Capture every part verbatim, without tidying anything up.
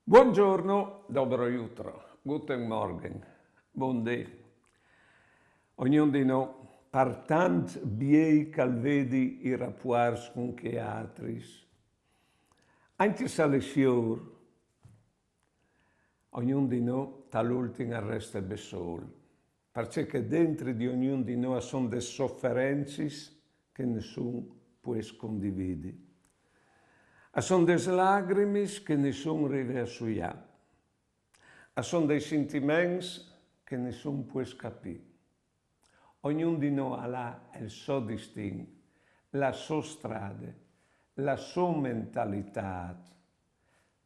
Buongiorno, dobro jutro, guten Morgen, bundì. Ognun di nô, par tant biei ch'al vedi i rapuarts cun chei atris, ancje se al è siôr, ognun di nô tal ultin al reste bessôl, parcè che dentri di ognun di nô a son des soferencis che nissun pues condividi. A son des lagrimis che nissun rive a suiâ. A son dei sintiments che nissun pues capî. Ognun di nô al à il so distin, la sô strade, la sô mentalitât,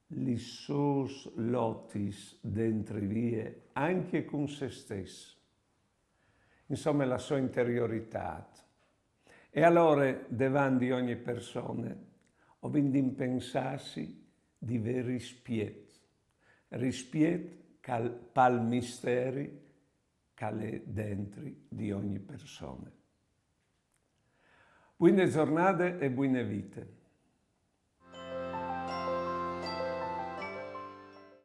lis sôs lotis dentri vie, ancje cun se stes. Insome, la sô interioritât. E alore, devant di ogni persone, o vin di impensâsi di vê rispiet, rispiet ch'al, pal misteri ch'al è dentri di ogni persone. Buine zornade e buine vite.